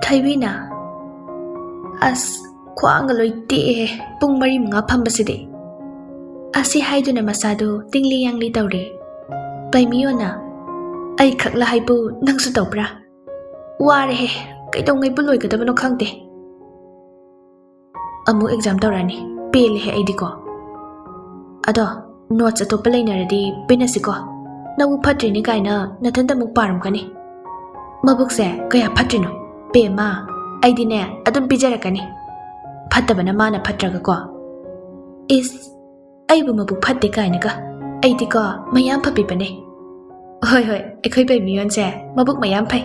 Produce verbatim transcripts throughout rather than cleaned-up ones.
ꯊꯣꯏꯕꯤꯅ, "ꯑꯁ, ꯈ꯭ꯋꯥꯡꯒ ꯂꯣꯏ ꯇꯦꯛꯑꯦ, ꯄꯨꯡ ꯃꯔꯤ ꯃꯉꯥ ꯐꯝꯕꯁꯤꯗꯤ"꯫ ꯑꯁꯤ ꯍꯥꯏꯗꯨꯅ ꯃꯁꯥꯗꯨ ꯇꯤꯡꯂꯤ ꯌꯥꯡꯂꯤ ꯇꯧꯔꯦ꯫ ꯄꯩꯃꯤꯌꯣꯟꯅ, "ꯑꯩ ꯈꯛꯂ ꯍꯥꯏꯕꯨ ꯅꯪꯁꯨ ꯇꯧꯕ꯭ꯔꯥ? ꯋꯥꯔꯦꯍꯦ, ꯀꯩꯗꯧꯉꯩꯕꯨ ꯂꯣꯏꯒꯗꯕꯅꯣ ꯈꯪꯗꯦ꯫ ꯑꯃꯨꯛ ꯑꯦꯛꯖꯥꯝ ꯇꯧꯔꯛꯑꯅꯤ, ꯄꯦꯜꯂꯦꯍꯦ ꯑꯩꯗꯤꯀꯣ꯫ ꯑꯗꯣ ꯅꯣꯠꯁ ꯑꯇꯣꯞꯄ ꯂꯩꯅꯔꯗꯤ ꯄꯤꯅꯁꯤꯀꯣ꯫ ꯅꯕꯨꯛ ꯐꯠꯇ꯭ꯔꯤꯅꯤ ꯀꯥꯏꯅ ꯅꯊꯟꯇ ꯑꯃꯨꯛ ꯄꯥꯔꯝꯒꯅꯤ꯫ ꯃꯕꯨꯛꯁꯦ ꯀꯌꯥ ꯐꯠꯇ꯭ꯔꯤꯅꯣ? ꯄꯦꯝꯃ, ꯑꯩꯗꯤꯅꯦ ꯑꯗꯨꯝ ꯄꯤꯖꯔꯛꯀꯅꯤ꯫ ꯐꯠꯇꯕꯅ ꯃꯥꯅ ꯐꯠꯇ꯭ꯔꯒꯀꯣ꯫ ꯏꯁ, ꯑꯩꯕꯨ ꯃꯕꯨꯛ ꯐꯠꯇꯦ ꯀꯥꯏꯅꯒ꯫ ꯑꯩꯗꯤꯀꯣ ꯃꯌꯥꯝ ꯐꯕꯤꯕꯅꯦ꯫ ꯍꯣꯏ, ꯍꯣꯏ, ꯑꯩꯈꯣꯏ ꯄꯩꯃꯤꯌꯣꯟꯁꯦ ꯃꯕꯨꯛ ꯃꯌꯥꯝ ꯐꯩ꯫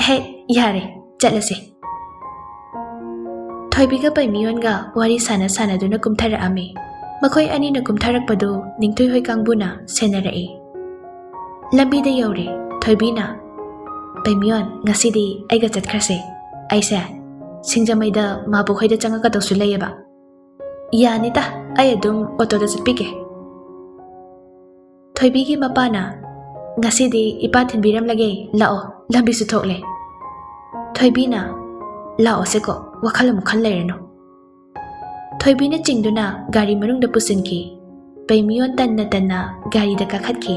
ꯍꯦ, ꯌꯥꯔꯦ, ꯆꯠꯂꯁꯦ꯫ ꯊꯣꯏꯕꯤꯒ ꯄꯩꯃꯤꯌꯣꯟꯒ ꯋꯥꯔꯤ ꯁꯥꯟꯅ ꯁꯥꯟꯅꯗꯨꯅ ꯀꯨꯝꯊꯔꯛꯑꯝꯃꯤ꯫ ꯃꯈꯣꯏ ꯑꯅꯤꯅ ꯀꯨꯝꯊꯔꯛꯄꯗꯨ ꯅꯤꯡꯊꯣꯏ ꯍꯣꯏ ꯀꯥꯡꯕꯨꯅ ꯁꯦꯟꯅꯔꯛꯏ꯫ ꯂꯝꯕꯤꯗ ꯌꯧꯔꯦ꯫ ꯊꯣꯏꯕꯤꯅ, "ꯄꯩꯃꯤꯌꯣꯟ, ꯉꯁꯤꯗꯤ ꯑꯩꯒ ꯆꯠꯈ꯭ꯔꯁꯦ꯫ ꯑꯩꯁꯦ ꯁꯤꯡꯖꯃꯩꯗ ꯃꯥꯕꯣꯛ ꯍꯣꯏꯗ ꯆꯪꯉꯛꯀꯗꯧꯁꯨ ꯂꯩꯌꯦꯕ"꯫ "ꯌꯥꯅꯤꯗ, ꯑꯩ ꯑꯗꯨꯝ ꯑꯣꯇꯣꯗ ꯆꯠꯄꯤꯒꯦ"꯫ ꯊꯣꯏꯕꯤꯒꯤ ꯃꯄꯥꯅ, "ꯉꯁꯤꯗꯤ ꯏꯄꯥ ꯊꯤꯟꯕꯤꯔꯝꯂꯒꯦ, ꯂꯥꯛꯑꯣ, ꯂꯝꯕꯤꯁꯨ ꯊꯣꯛꯂꯦ"꯫ ꯊꯣꯏꯕꯤꯅ, "ꯂꯥꯛꯑꯣꯁꯦꯀꯣ, ꯋꯥꯈꯜ ꯑꯃꯨꯛ ꯈꯟ ꯂꯩꯔꯅꯨ"꯫ ꯊꯣꯏꯕꯤꯅ ꯆꯤꯡꯗꯨꯅ ꯒꯥꯔꯤ ꯃꯅꯨꯡꯗ ꯄꯨꯁꯤꯟꯈꯤ꯫ ꯄꯩꯃꯤꯌꯣꯟ ꯇꯟꯅ ꯇꯟꯅ ꯒꯥꯔꯤꯗ ꯀꯥꯈꯠꯈꯤ꯫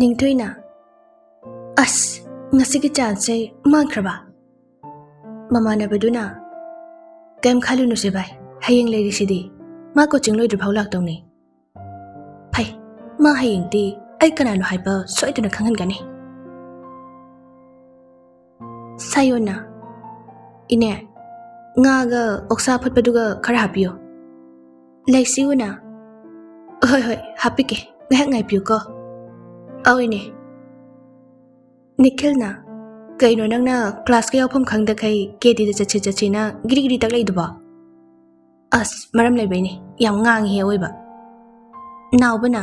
ꯅꯤꯡꯊꯣꯏꯅ, "ꯑꯁ, ꯉꯁꯤꯒꯤ ꯆꯥꯟꯁꯁꯦ ꯃꯥꯡꯈ꯭ꯔꯕ"꯫ ꯃꯃꯥꯟꯅꯕꯗꯨꯅ, "ꯀꯩꯝ ꯈꯜꯂꯨꯅꯨꯁꯦ ꯚꯥꯏ, ꯍꯌꯦꯡ ꯂꯩꯔꯤꯁꯤꯗꯤ꯫ ꯃꯥ ꯀꯣꯆꯤꯡ ꯂꯣꯏꯗ꯭ꯔꯤꯐꯥꯎ ꯂꯥꯛꯇꯧꯅꯤ"꯫ "ꯐꯩ, ꯃꯥ ꯍꯌꯦꯡꯗꯤ ꯑꯩ ꯀꯅꯥꯅꯣ ꯍꯥꯏꯕ ꯁꯣꯏꯗꯅ ꯈꯪꯍꯟꯒꯅꯤ"꯫ ꯁꯥꯌꯣꯟꯅ, "ꯏꯅꯦ, ꯉꯥꯒ ꯑꯣꯛꯁꯥ ꯑꯐꯨꯠꯄꯗꯨꯒ ꯈꯔ ꯍꯥꯞꯄꯤꯌꯨ"꯫ ꯂꯩꯁꯤꯎꯅ, "ꯍꯣꯏ, ꯍꯣꯏ, ꯍꯥꯞꯄꯤꯒꯦ, ꯉꯥꯏꯍꯥꯛ ꯉꯥꯏꯕꯤꯌꯨꯀꯣ"꯫ "ꯑꯧ ꯏꯅꯦ"꯫ ꯅꯤꯈꯤꯜꯅ, "ꯀꯩꯅꯣ ꯅꯪꯅ ꯀ꯭ꯂꯥꯁꯀ ꯌꯥꯎꯐꯝ ꯈꯪꯗꯈꯩ ꯀꯦ ꯗꯤꯗ ꯆꯠꯁꯤ ꯆꯠꯁꯤꯅ ꯒꯤꯔꯤ ꯒꯤꯔꯤ ꯇꯛꯂꯛꯏꯗꯨꯕꯣ?" "ꯑꯁ, ꯃꯔꯝ ꯂꯩꯕꯩꯅꯦ, ꯌꯥꯝ ꯉꯥꯡꯉꯤꯍꯦ ꯑꯑꯣꯏꯕ"꯫ ꯅꯥꯎꯕꯅ,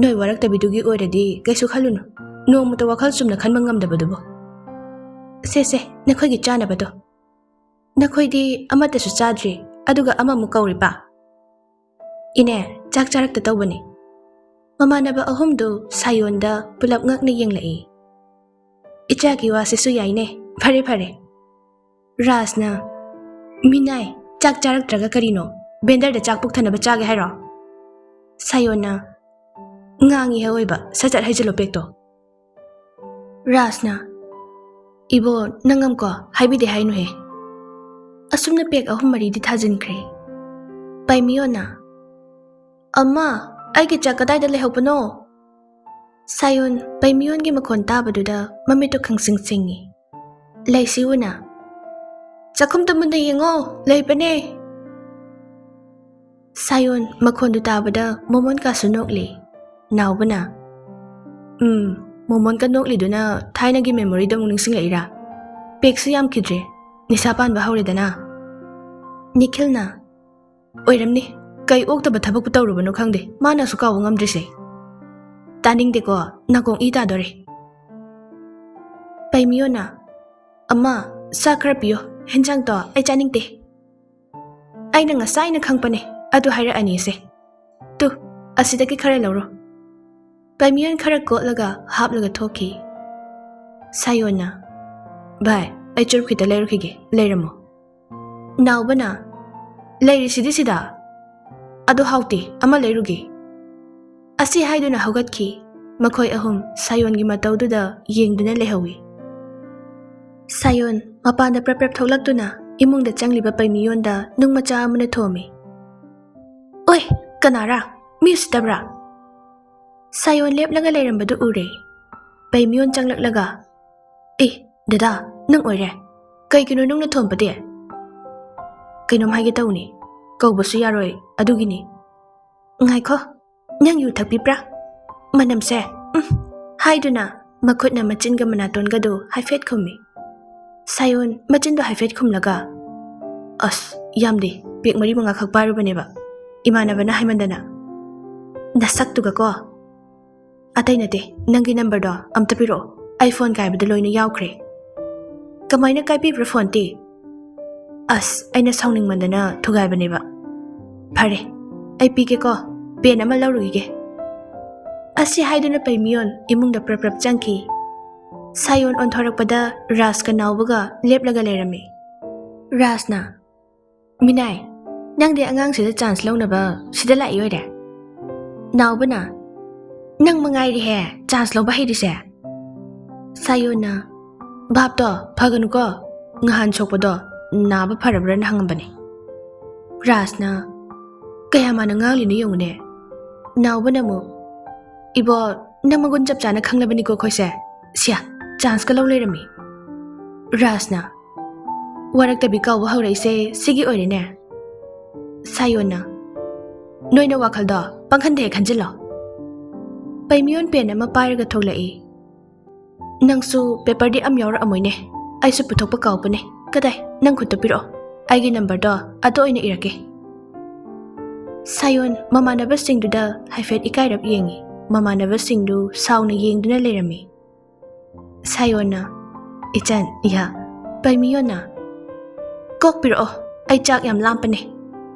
"ꯅꯣꯏ ꯋꯥꯔꯛꯇꯕꯤꯗꯨꯒꯤ ꯑꯣꯏꯔꯗꯤ ꯀꯩꯁꯨ ꯈꯜꯂꯨꯅꯨ, ꯅꯣꯡꯃꯇ ꯋꯥꯈꯜ ꯆꯨꯝꯅ ꯈꯟꯕ ꯉꯝꯗꯕꯗꯨꯕꯨ꯫ ꯁꯦ ꯁꯦ, ꯅꯈꯣꯏꯒꯤ ꯆꯥꯅꯕꯗꯣ꯫ ꯅꯈꯣꯏꯗꯤ ꯑꯃꯠꯇꯁꯨ ꯆꯥꯗ꯭ꯔꯤ, ꯑꯗꯨꯒ ꯑꯃꯃꯨꯛ ꯀꯧꯔꯤꯕ?" "ꯏꯅꯦ, ꯆꯥꯛ ꯆꯥꯔꯛꯇ ꯇꯧꯕꯅꯤ"꯫ ꯃꯃꯥꯟꯅꯕ ꯑꯍꯨꯝꯗꯨ ꯁꯥꯌꯣꯟꯗ ꯄꯨꯂꯞ ꯉꯛꯅ ꯌꯦꯡꯂꯛꯏ꯫ "ꯏꯆꯥꯒꯤ ꯋꯥꯁꯤꯁꯨ ꯌꯥꯏꯅꯦ꯫ ꯐꯔꯦ, ꯐꯔꯦ꯫" ꯔꯥꯖꯅ, "ꯃꯤꯅꯥꯏ, ꯆꯥꯛ ꯆꯥꯔꯛꯇ꯭ꯔꯒ ꯀꯔꯤꯅꯣ? ꯕꯦꯟꯗꯔꯗ ꯆꯥꯛ ꯄꯨꯛ ꯊꯟꯅꯕ ꯆꯥꯒꯦ ꯍꯥꯏꯔꯣ?" ꯁꯥꯌꯣꯟꯅ, "ꯉꯥꯡꯉꯤꯍꯦ ꯑꯣꯏꯕ, ꯁꯠ ꯁꯠ ꯍꯩꯖꯤꯜꯂꯣ ꯄꯦꯛꯇꯣ꯫" ꯔꯥꯖꯅ, "ꯏꯕꯣ, ꯅꯪ ꯑꯃꯀꯣ ꯍꯥꯏꯕꯤꯗꯦ ꯍꯥꯏꯅꯨꯍꯦ꯫" ꯑꯁꯨꯝꯅ ꯄꯦꯛ ꯑꯍꯨꯝ ꯃꯔꯤꯗꯤ ꯊꯥꯖꯤꯟꯈ꯭ꯔꯦ꯫ ꯄꯥꯏꯃꯤꯌꯣꯅ, "ꯑꯃ, ꯑꯩꯒꯤ ꯆꯥꯛ ꯀꯗꯥꯏꯗ ꯂꯩꯍꯧꯕꯅꯣ?" ꯁꯥꯌꯣꯟ ꯄꯥꯏꯃꯤꯌꯣꯟꯒꯤ ꯃꯈꯣꯟ ꯇꯥꯕꯗꯨꯗ ꯃꯃꯤꯠꯇꯨ ꯈꯪꯁꯤꯡ ꯁꯤꯡꯉꯤ꯫ ꯂꯩꯁꯤꯎꯅ, "ꯆꯥꯛꯈꯨꯝꯗ ꯃꯨꯟꯅ ꯌꯦꯡꯉꯣ, ꯂꯩꯕꯅꯦ꯫" ꯁꯥꯌꯣꯟ ꯃꯈꯣꯟꯗꯨ ꯇꯥꯕꯗ ꯃꯣꯃꯣꯟꯀꯥꯁꯨ ꯅꯣꯛꯂꯤ꯫ ꯅꯥꯎꯕꯅ, "ꯎꯝ, ꯃꯣꯃꯣꯟꯀ ꯅꯣꯛꯂꯤꯗꯨꯅ ꯊꯥꯏꯅꯒꯤ memoryꯗ ꯑꯃꯨꯛ ꯅꯤꯡꯁꯤꯡꯂꯛꯏꯔꯥ? ꯄꯦꯛꯁꯨ ꯌꯥꯝꯈꯤꯗ꯭ꯔꯦ, ꯅꯤꯁꯥ ꯄꯥꯟꯕ ꯍꯧꯔꯦꯗꯅ꯫" ꯅꯤꯈꯤꯜꯅ, "ꯑꯣꯏꯔꯝꯅꯤ, ꯀꯩ ꯑꯣꯛꯇꯕ ꯊꯕꯛꯄꯨ ꯇꯧꯔꯨꯕꯅꯣ ꯈꯪꯗꯦ, ꯃꯥꯅꯁꯨ ꯀꯥꯎꯕ ꯉꯝꯗ꯭ꯔꯤꯁꯦ꯫ ꯇꯥꯅꯤꯡꯗꯦꯀꯣ, ꯅꯥꯀꯣꯡ ꯏ ꯇꯥꯗꯣꯔꯦ꯫" ꯄꯥꯏꯃꯤꯌꯣꯅ, "ꯑꯃ, ꯆꯥꯛ ꯈꯔ ꯄꯤꯌꯣ, ꯍꯦꯟꯖꯥꯡꯗꯣ ꯑꯩ ꯆꯥꯅꯤꯡꯗꯦ꯫" "ꯑꯩꯅ ꯉꯁꯥꯏꯅ ꯈꯪꯄꯅꯦ ꯑꯗꯨ ꯍꯥꯏꯔꯛꯑꯅꯤꯁꯦ꯫ ꯇꯨ, ꯑꯁꯤꯗꯒꯤ ꯈꯔ ꯂꯧꯔꯣ꯫" ꯄꯥꯏꯃꯤꯌꯣꯟ ꯈꯔ ꯀꯣꯠꯂꯒ ꯍꯥꯞꯂꯒ ꯊꯣꯛꯈꯤ꯫ ꯁꯥꯌꯣꯟꯅ, "ꯚꯥꯏ, ꯑꯩ ꯆꯨꯔꯨꯞ ꯈꯤꯇ ꯂꯩꯔꯨꯈꯤꯒꯦ, ꯂꯩꯔꯝꯃꯣ꯫" ꯅꯥꯎꯕꯅ, "ꯂꯩꯔꯤꯁꯤꯗꯤ ꯁꯤꯗ꯫ ꯑꯗꯨ ꯍꯥꯎꯇꯦ, ꯑꯃ ꯂꯩꯔꯨꯒꯦ꯫" ꯑꯁꯤ ꯍꯥꯏꯗꯨꯅ ꯍꯧꯒꯠꯈꯤ꯫ ꯃꯈꯣꯏ ꯑꯍꯨꯝ ꯁꯥꯌꯣꯟꯒꯤ ꯃꯇꯧꯗꯨꯗ ꯌꯦꯡꯗꯨꯅ ꯂꯩꯍꯧꯏ꯫ ꯁꯥꯌꯣꯟ ꯃꯄꯥꯟꯗ ꯄ꯭ꯔꯞ ꯄ꯭ꯔꯞ ꯊꯣꯛꯂꯛꯇꯨꯅ ꯏꯃꯨꯡꯗ ꯆꯪꯂꯤꯕ ꯄꯩꯃꯤꯌꯣꯟꯗ ꯅꯨꯡ ꯃꯆꯥ ꯑꯃꯅ ꯊꯣꯝꯃꯤ꯫ "ꯑꯣꯏ, ꯀꯅꯥꯔꯥ? ꯃꯤ ꯎꯁꯤꯠꯇꯕ꯭ꯔꯥ?" ꯁꯥꯌꯣꯟ ꯂꯦꯞꯂꯒ ꯂꯩꯔꯝꯕꯗꯨ ꯎꯔꯦ꯫ ꯄꯩꯃꯤꯌꯣꯟ ꯆꯪꯂꯛꯂꯒ, "ꯑꯦ, ꯗꯗꯥ, ꯅꯪ ꯑꯣꯏꯔꯦ꯫ ꯀꯩꯒꯤꯅꯣ ꯅꯨꯡꯅ ꯊꯣꯝꯕꯗꯤ?" "ꯀꯩꯅꯣꯝ ꯍꯥꯏꯒꯦ ꯇꯧꯅꯤ꯫ ꯀꯧꯕꯁꯨ ꯌꯥꯔꯣꯏ, ꯑꯗꯨꯒꯤꯅꯤ꯫" "ꯉꯥꯏꯈꯣ, ꯅꯪ ꯌꯨ ꯊꯛꯄꯤꯕ꯭ꯔꯥ? ꯃꯅꯝꯁꯦ, ꯎꯝ꯫" ꯍꯥꯏꯗꯨꯅ ꯃꯈꯨꯠꯅ ꯃꯆꯤꯟꯒ ꯃꯅꯥꯇꯣꯟꯒꯗꯨ ꯍꯥꯏꯐꯦꯠ ꯈꯨꯝꯃꯤ꯫ ꯁꯥꯌꯣꯟ ꯃꯆꯤꯟꯗꯨ ꯍꯥꯏꯐꯦꯠ ꯈꯨꯝꯂꯒ, "ꯑꯁ, ꯌꯥꯝꯗꯦ, ꯄꯦꯛ ꯃꯔꯤ ꯃꯉꯥꯈꯛ ꯄꯥꯏꯔꯨꯕꯅꯦꯕ, ꯏꯃꯥꯟꯅꯕꯅ ꯍꯥꯏꯃꯟꯗꯅ꯫" "ꯅꯁꯛꯇꯨꯒꯀꯣ꯫" "ꯑꯇꯩ ꯅꯠꯇꯦ, ꯅꯪꯒꯤ ꯅꯝꯕꯔꯗꯣ ꯑꯝꯇ ꯄꯤꯔꯛꯑꯣ, ꯑꯩ ꯐꯣꯟ ꯀꯥꯏꯕꯗ ꯂꯣꯏꯅ ꯌꯥꯎꯈ꯭ꯔꯦ꯫" "ꯀꯃꯥꯏꯅ ꯀꯥꯏꯕꯤꯕ꯭ꯔꯥ ꯐꯣꯟꯗꯤ?" "ꯑꯁ, ꯑꯩꯅ ꯁꯥꯎꯅꯤꯡꯃꯟꯗꯅ ꯊꯨꯒꯥꯏꯕꯅꯦꯕ꯫" "ꯐꯔꯦ, ꯑꯩ ꯄꯤꯒꯦꯀꯣ, ꯄꯦꯟ ꯑꯃ ꯂꯧꯔꯨꯈꯤꯒꯦ꯫" ꯑꯁꯤ ꯍꯥꯏꯗꯨꯅ ꯄꯩꯃꯤꯌꯣꯟ ꯏꯃꯨꯡꯗ ꯄ꯭ꯔꯞ ꯄ꯭ꯔꯞ ꯆꯪꯈꯤ꯫ ꯁꯥꯌꯣꯟ ꯑꯣꯟꯊꯣꯔꯛꯄꯗ ꯔꯥꯖꯀ ꯅꯥꯎꯕꯒ ꯂꯦꯞꯂꯒ ꯂꯩꯔꯝꯃꯤ꯫ ꯔꯥꯖꯅ, "ꯃꯤꯅꯥꯏ, ꯅꯪꯗꯤ ꯑꯉꯥꯡꯁꯤꯗ ꯆꯥꯟꯁ ꯂꯧꯅꯕ ꯁꯤꯗ ꯂꯥꯛꯏ ꯑꯣꯏꯔꯦ?" ꯅꯥꯎꯕꯅ, "ꯅꯪ ꯃꯉꯥꯏꯔꯦꯍꯦ ꯆꯥꯟꯁ ꯂꯧꯕ ꯍꯩꯔꯤꯁꯦ꯫" ꯁꯥꯌꯣꯟꯅ, "ꯚꯥꯞꯇꯣ ꯐꯒꯅꯨꯀꯣ, ꯉꯍꯥꯟ ꯁꯣꯛꯄꯗꯣ ꯅꯥꯕ ꯐꯔꯕ꯭ꯔꯥꯅ ꯍꯪꯉꯝꯕꯅꯦ꯫" ꯔꯥꯖꯅ, "ꯀꯌꯥ ꯃꯥꯅ ꯉꯥꯡꯂꯤꯅꯣ ꯌꯦꯡꯉꯨꯅꯦ꯫" ꯅꯥꯎꯕꯅ ꯑꯃꯨꯛ, "ꯏꯕꯣ, ꯅꯪ ꯃꯒꯨꯟ ꯆꯞ ꯆꯥꯅ ꯈꯪꯂꯕꯅꯤꯀꯣ ꯑꯩꯈꯣꯏꯁꯦ꯫ ꯁꯤꯌꯥ, ꯆꯥꯟꯁꯀ ꯂꯧ ꯂꯩꯔꯝꯃꯤ꯫" ꯔꯥꯖꯅ, "ꯋꯥꯔꯛꯇꯕꯤ ꯀꯥꯎꯕ ꯍꯧꯔꯛꯏꯁꯦ ꯁꯤꯒꯤ ꯑꯣꯏꯔꯦꯅꯦ꯫" ꯁꯥꯌꯣꯟꯅ, "ꯅꯣꯏꯅ ꯋꯥꯈꯜꯗꯣ ꯄꯪꯈꯟꯗ ꯍꯦꯛ ꯈꯟꯖꯤꯜꯂꯣ꯫" ꯄꯩꯃꯤꯌꯣꯟ ꯄꯦꯟ ꯑꯃ ꯄꯥꯏꯔꯒ ꯊꯣꯛꯂꯛꯏ꯫ "ꯅꯪꯁꯨ ꯄꯦꯄꯔꯗꯤ ꯑꯝ ꯌꯥꯎꯔꯛꯑꯝꯃꯣꯏꯅꯦ꯫ ꯑꯩꯁꯨ ꯄꯨꯊꯣꯛꯄ ꯀꯥꯎꯕꯅꯦ꯫ ꯀꯗꯥꯏ, ꯅꯪ ꯈꯨꯠꯇ ꯄꯤꯔꯛꯑꯣ꯫ ꯑꯩꯒꯤ ꯅꯝꯕꯔꯗꯣ ꯑꯗꯨ ꯑꯣꯏꯅ ꯏꯔꯛꯀꯦ꯫" ꯁꯥꯌꯣꯟ ꯃꯃꯥꯟꯅꯕꯁꯤꯡꯗꯨꯗ ꯍꯥꯏꯐꯦꯠ ꯏꯀꯥꯏꯔꯞ ꯌꯦꯡꯉꯤ꯫ ꯃꯃꯥꯟꯅꯕꯁꯤꯡꯗꯨ ꯁꯥꯎꯅ ꯌꯦꯡꯗꯨꯅ ꯂꯩꯔꯝꯃꯤ꯫ ꯁꯥꯌꯣꯟꯅ, "ꯏꯆꯟ, ꯏꯍꯥ, ꯄꯩꯃꯤꯌꯣꯟꯅ, ꯀꯣꯛ ꯄꯤꯔꯛꯑꯣ, ꯑꯩ ꯆꯥꯛ ꯌꯥꯝ ꯂꯥꯝꯄꯅꯦ꯫"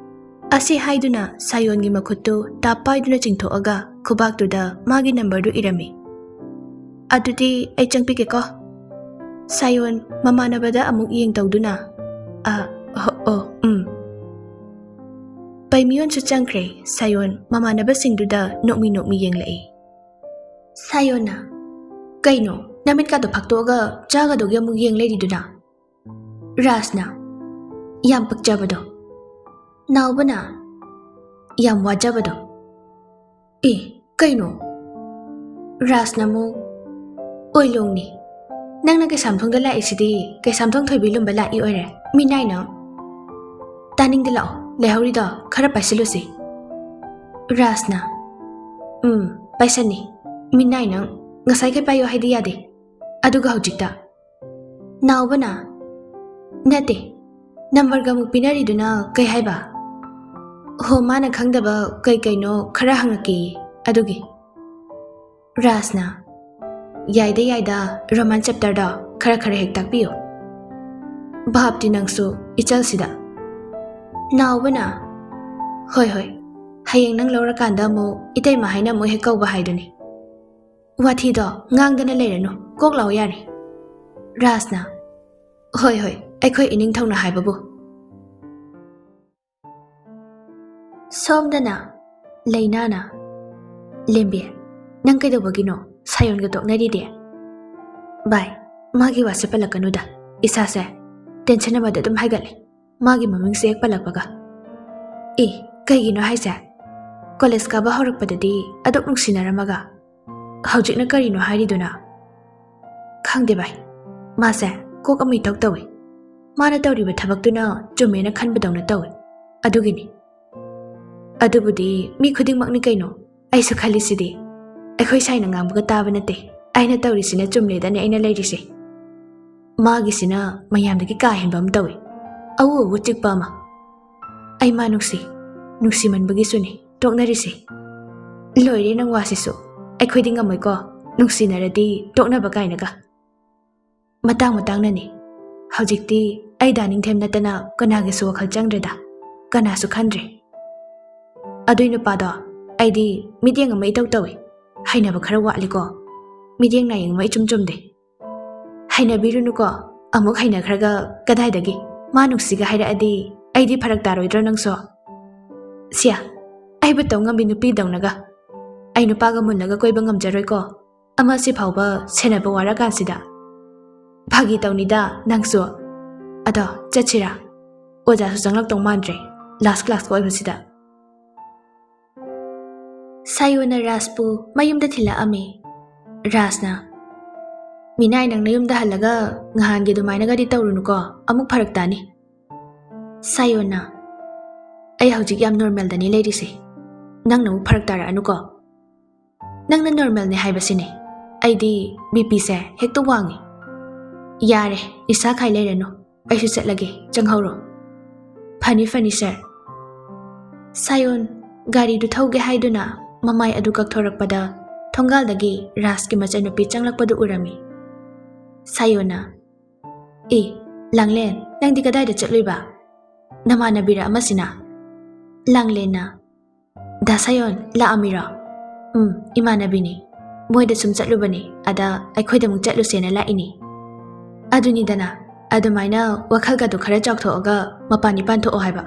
ꯑꯁꯤ ꯍꯥꯏꯗꯨꯅ ꯁꯥꯌꯣꯟꯒꯤ ꯃꯈꯨꯠꯇꯨ ꯇꯥꯞ ꯄꯥꯏꯗꯨꯅ ꯆꯤꯡꯊꯣꯛꯑꯒ ꯈꯨꯕꯥꯛꯇꯨꯗ ꯃꯥꯒꯤ ꯅꯝꯕꯔꯗꯨ ꯏꯔꯝꯃꯤ꯫ "ꯑꯗꯨꯗꯤ ꯑꯩ ꯆꯪꯄꯤꯒꯦꯀꯣ꯫" ꯁꯥꯌꯣꯟ ꯃꯃꯥꯟꯅꯕꯗ ꯑꯃꯨꯛ ꯌꯦꯡ ꯇꯧꯗꯨꯅ, "ꯑ, ꯍꯣ, ꯑꯣ, ꯎꯝ꯫" ꯄꯩꯃꯤꯌꯣꯟꯁꯨ ꯆꯪꯈ꯭ꯔꯦ꯫ ꯁꯥꯌꯣꯟ ꯃꯃꯥꯟꯅꯕꯁꯤꯡꯗꯨꯗ ꯅꯣꯛꯃꯤ ꯅꯣꯛꯃꯤ ꯌꯦꯡꯂꯛꯏ꯫ ꯁꯥꯌꯣꯟꯅ, "ꯀꯩꯅꯣ, ꯅꯃꯤꯠꯀꯥꯗꯣ ꯐꯥꯛꯇꯣꯛꯑꯒ ꯆꯥꯒꯗꯧꯒꯤ ꯑꯃꯨꯛ ꯌꯦꯡ ꯂꯩꯔꯤꯗꯨꯅ?" ꯔꯥꯖꯅ, "ꯌꯥꯝ ꯄꯛꯆꯕꯗꯣ꯫" ꯅꯥꯎꯕꯅ, "ꯌꯥꯝ ꯋꯥꯖꯕꯗꯣ꯫" "ꯑꯦ, ꯀꯩꯅꯣ?" ꯔꯥꯖꯅ ꯑꯃꯨꯛ, "ꯑꯣꯏꯂꯣꯡꯅꯤ꯫ ꯅꯪꯅ ꯀꯩꯁꯥꯝꯊꯣꯡꯗ ꯂꯥꯛꯏꯁꯤꯗꯤ ꯀꯩꯁꯥꯝꯊꯣꯡ ꯊꯣꯏꯕꯤ ꯂꯨꯝꯕ ꯂꯥꯛꯏ ꯑꯣꯏꯔꯦ꯫ ꯃꯤꯅꯥꯏꯅ꯫ ꯇꯥꯅꯤꯡꯗꯦ, ꯂꯥꯛꯑꯣ, ꯂꯩꯍꯧꯔꯤꯗꯣ ꯈꯔ ꯄꯥꯏꯁꯤꯜꯂꯨꯁꯤ꯫" ꯔꯥꯖꯅ, "ꯎꯝ, ꯄꯥꯏꯁꯟꯅꯤ꯫ ꯃꯤꯅꯥꯏ ꯅꯪ, ꯉꯁꯥꯏꯈꯩ ꯄꯥꯏꯌꯣ ꯍꯥꯏꯗꯤ ꯌꯥꯗꯦ꯫ ꯑꯗꯨꯒ ꯍꯧꯖꯤꯛꯇ꯫" ꯅꯥꯎꯕꯅ, "ꯅꯠꯇꯦ, ꯅꯝꯕꯔꯒ ꯑꯃꯨꯛ ꯄꯤꯅꯔꯤꯗꯨꯅ ꯀꯩ ꯍꯥꯏꯕ?" "ꯍꯣ, ꯃꯥꯅ ꯈꯪꯗꯕ ꯀꯩ ꯀꯩꯅꯣ ꯈꯔ ꯍꯪꯉꯛꯀꯦꯌꯦ, ꯑꯗꯨꯒꯤ꯫" ꯔꯥꯖꯅ, "ꯌꯥꯏꯗ ꯌꯥꯏꯗ, ꯔꯣꯃꯥꯟ ꯆꯦꯞꯇꯔꯗꯣ ꯈꯔ ꯈꯔ ꯍꯦꯛ ꯇꯥꯛꯄꯤꯌꯨ꯫ ꯚꯥꯞꯇꯤ ꯅꯪꯁꯨ ꯏꯆꯜꯁꯤꯗ꯫" ꯅꯥꯎꯕꯅ, "ꯍꯣꯏ ꯍꯣꯏ, ꯍꯌꯦꯡ ꯅꯪ ꯂꯧꯔꯀꯥꯟꯗ ꯑꯃꯨꯛ ꯏꯇꯩꯃ ꯍꯥꯏꯅ ꯑꯃꯨꯛ ꯍꯦꯛ ꯀꯧꯕ ꯍꯥꯏꯗꯨꯅꯤ꯫ ꯋꯥꯊꯤꯗꯣ ꯉꯥꯡꯗꯅ ꯂꯩꯔꯅꯨ, ꯀꯣꯛ ꯂꯥꯎ ꯌꯥꯔꯦ꯫ ꯔꯥꯖꯅ, "ꯍꯣꯏ, ꯍꯣꯏ, ꯑꯩꯈꯣꯏ ꯏꯅꯤꯡꯊꯧꯅ ꯍꯥꯏꯕꯕꯨ"꯫ ꯁꯣꯝꯗꯅ ꯂꯩꯅꯥꯅ, "ꯂꯦꯝꯕꯤ, ꯅꯪ ꯀꯩꯗꯧꯕꯒꯤꯅꯣ ꯁꯥꯌꯣꯟꯒ ꯇꯣꯛꯅꯔꯤꯗꯤ?" "ꯚꯥꯏ, ꯃꯥꯒꯤ ꯋꯥꯁꯦ ꯄꯜꯂꯛꯀꯅꯨꯗ, ꯏꯁꯥꯁꯦ ꯇꯦꯟꯁꯟ ꯑꯃꯗ ꯑꯗꯨꯝ ꯍꯥꯏꯒꯠꯂꯦ ꯃꯥꯒꯤ ꯃꯃꯤꯡꯁꯦ ꯍꯦꯛ ꯄꯜꯂꯛꯄꯒ꯫ ꯑꯦ, ꯀꯩꯒꯤꯅꯣ ꯍꯥꯏꯁꯦ? ꯀꯣꯂꯦꯖ ꯀꯥꯕ ꯍꯧꯔꯛꯄꯗꯗꯤ ꯑꯗꯨꯛ ꯅꯨꯡꯁꯤꯅꯔꯝꯃꯒ ꯍꯧꯖꯤꯛꯅ ꯀꯔꯤꯅꯣ ꯍꯥꯏꯔꯤꯗꯨꯅ?" "ꯈꯪꯗꯦ ꯚꯥꯏ, ꯃꯥꯁꯦ ꯀꯣꯛ ꯑꯃ ꯏꯇꯧ ꯇꯧꯏ꯫ ꯃꯥꯅ ꯇꯧꯔꯤꯕ ꯊꯕꯛꯇꯨꯅ ꯆꯨꯝꯃꯦꯅ ꯈꯟꯕꯗꯧꯅ ꯇꯧꯏ꯫ ꯑꯗꯨꯒꯤꯅꯤ꯫ ꯑꯗꯨꯕꯨꯗꯤ ꯃꯤ ꯈꯨꯗꯤꯡꯃꯛꯅꯤ ꯀꯩꯅꯣ꯫ ꯑꯩꯁꯨ ꯈꯜꯂꯤꯁꯤꯗꯤ꯫ ꯑꯩꯈꯣꯏ ꯁꯥꯏꯅ ꯉꯥꯡꯕꯒ ꯇꯥꯕ ꯅꯠꯇꯦ, ꯑꯩꯅ ꯇꯧꯔꯤꯁꯤꯅ ꯆꯨꯝꯂꯦꯗꯅꯦ ꯑꯩꯅ ꯂꯩꯔꯤꯁꯦ꯫ ꯃꯥꯒꯤꯁꯤꯅ ꯃꯌꯥꯝꯗꯒꯤ ꯀꯥ ꯍꯦꯟꯕ ꯑꯃ ꯇꯧꯏ, ꯑꯎ ꯑꯎ ꯆꯤꯛꯄ ꯑꯃ꯫ ꯑꯩ ꯃꯥ ꯅꯨꯡꯁꯤ, ꯅꯨꯡꯁꯤꯃꯟꯕꯒꯤꯁꯨꯅꯤ ꯇꯣꯛꯅꯔꯤꯁꯦ꯫ ꯂꯣꯏꯔꯦ ꯅꯪ ꯋꯥꯁꯤꯁꯨ, ꯑꯩꯈꯣꯏꯗꯤ ꯉꯝꯃꯣꯏꯀꯣ ꯅꯨꯡꯁꯤꯅꯔꯗꯤ ꯇꯣꯛꯅꯕ ꯀꯥꯏꯅꯒ꯫ ꯃꯇꯥꯡ ꯃꯇꯥꯡꯅꯅꯤ꯫ ꯍꯧꯖꯤꯛꯇꯤ ꯑꯩ ꯗꯥ ꯅꯤꯡꯊꯦꯝ ꯅꯠꯇꯅ ꯀꯅꯥꯒꯤꯁꯨ ꯋꯥꯈꯜ ꯆꯪꯗ꯭ꯔꯦꯗ, ꯀꯅꯥꯁꯨ ꯈꯟꯗ꯭ꯔꯦ꯫ ꯑꯗꯨꯏ ꯅꯨꯄꯥꯗꯣ ꯑꯩꯗꯤ ꯃꯤꯠꯌꯦꯡ ꯑꯃ ꯏꯇꯧ ꯇꯧꯏ, ꯍꯩꯅꯕ ꯈꯔ ꯋꯥꯠꯂꯤꯀꯣ꯫ ꯃꯤꯠꯌꯦꯡ ꯅꯥꯌꯦꯡ ꯑꯃ ꯏꯆꯨꯝ ꯆꯨꯝꯗꯦ꯫ ꯍꯩꯅꯕꯤꯔꯨꯅꯨꯀꯣ, ꯑꯃꯨꯛ ꯍꯩꯅꯈ꯭ꯔꯒ ꯀꯗꯥꯏꯗꯒꯤ ꯃꯥ ꯅꯨꯡꯁꯤꯒ ꯍꯥꯏꯔꯛꯑꯗꯤ ꯑꯩꯗꯤ ꯐꯔꯛ ꯇꯥꯔꯣꯏꯗ꯭ꯔꯣ ꯅꯪꯁꯨ? ꯁꯤꯌꯥ, ꯑꯩꯕꯨ ꯇꯧ ꯉꯝꯕꯤ ꯅꯨꯄꯤꯗꯧꯅꯒ꯫ ꯑꯩ ꯅꯨꯄꯥꯒ ꯃꯨꯜꯂꯒ ꯀꯣꯏꯕ ꯉꯝꯖꯔꯣꯏꯀꯣ, ꯑꯃꯁꯤ ꯐꯥꯎꯕ ꯁꯦꯟꯅꯕ ꯋꯥꯔꯀꯥꯟꯁꯤꯗ꯫ ꯐꯥꯒꯤ ꯇꯧꯅꯤꯗ ꯅꯪꯁꯨ꯫ ꯑꯗꯣ ꯆꯠꯁꯤꯔꯥ? ꯑꯣꯖꯥꯁꯨ ꯆꯪꯂꯛꯇꯧ ꯃꯥꯟꯗ꯭ꯔꯦ ꯂꯥꯁ ꯀ꯭ꯂꯥꯁꯀ ꯑꯣꯏꯕꯁꯤꯗ꯫ ꯁꯥꯌꯣꯅ ꯔꯥꯖꯄꯨ ꯃꯌꯨꯝꯗ ꯊꯤꯜꯂꯛꯑꯝꯃꯤ꯫ ꯔꯥꯖꯅ, "ꯃꯤꯅꯥꯏ, ꯅꯪ ꯅꯌꯨꯝꯗ ꯍꯜꯂꯒ ꯉꯍꯥꯟꯒꯤ ꯑꯗꯨꯃꯥꯏꯅꯒꯗꯤ ꯇꯧꯔꯨꯅꯨꯀꯣ, ꯑꯃꯨꯛ ꯐꯔꯛ ꯇꯥꯅꯤ"꯫ ꯁꯥꯌꯣꯅ, "ꯑꯩ ꯍꯧꯖꯤꯛ ꯌꯥꯝ ꯅꯣꯔꯃꯦꯜꯗꯅꯤ ꯂꯩꯔꯤꯁꯦ, ꯅꯪꯅ ꯑꯃꯨꯛ ꯐꯔꯛ ꯇꯥꯔꯛꯑꯅꯨꯀꯣ꯫ ꯅꯪꯅ ꯅꯣꯔꯃꯦꯜꯅꯦ ꯍꯥꯏꯕꯁꯤꯅꯦ, ꯑꯩꯗꯤ ꯕꯤ ꯄꯤꯁꯦ ꯍꯦꯛꯇ ꯋꯥꯡꯉꯤ꯫ ꯌꯥꯔꯦ, ꯅꯤꯁꯥ ꯈꯥꯏ ꯂꯩꯔꯅꯨ, ꯑꯩꯁꯨ ꯆꯠꯂꯒꯦ, ꯆꯪꯍꯧꯔꯣ"꯫ "ꯐꯅꯤ, ꯐꯅꯤ, ꯁꯥꯔ"꯫ ꯁꯥꯌꯣꯟ ꯒꯥꯔꯤꯗꯨ ꯊꯧꯒꯦ ꯍꯥꯏꯗꯨꯅ ꯃꯃꯥꯏ ꯑꯗꯨ ꯀꯛꯊꯣꯔꯛꯄꯗ ꯊꯣꯡꯒꯥꯜꯗꯒꯤ ꯔꯥꯖꯀꯤ ꯃꯆꯟꯅꯨꯄꯤ ꯆꯪꯂꯛꯄꯗꯨ ꯎꯔꯝꯃꯤ꯫ ꯁꯥꯌꯣꯟꯅ, "ꯑꯦ, ꯂꯥꯡꯂꯦꯟ, ꯅꯪꯗꯤ ꯀꯗꯥꯏꯗ ꯆꯠꯂꯨꯏꯕ? ꯅꯃꯥꯟꯅꯕꯤꯔ ꯑꯃꯁꯤꯅ?" ꯂꯥꯡꯂꯦꯟꯅ, ꯗꯥ ꯁꯥꯌꯣꯟ ꯂꯥꯛꯑꯝꯃꯤꯔꯣ? ꯎꯝ, ꯏꯃꯥꯟꯅꯕꯤꯅꯤ꯫ ꯃꯣꯏꯗ ꯁꯨꯝ ꯆꯠꯂꯨꯕꯅꯤ, ꯑꯗ ꯑꯩꯈꯣꯏꯗ ꯑꯃꯨꯛ ꯆꯠꯂꯨꯁꯦꯅ ꯂꯥꯛꯏꯅꯤ꯫ ꯑꯗꯨꯅꯤꯗꯅ, ꯑꯗꯨꯃꯥꯏꯅ ꯋꯥꯈꯜꯒꯗꯣ ꯈꯔ ꯆꯥꯎꯊꯣꯛꯑꯒ ꯃꯄꯥꯟ ꯏꯄꯥꯟ ꯊꯣꯛꯑꯣ ꯍꯥꯏꯕ꯫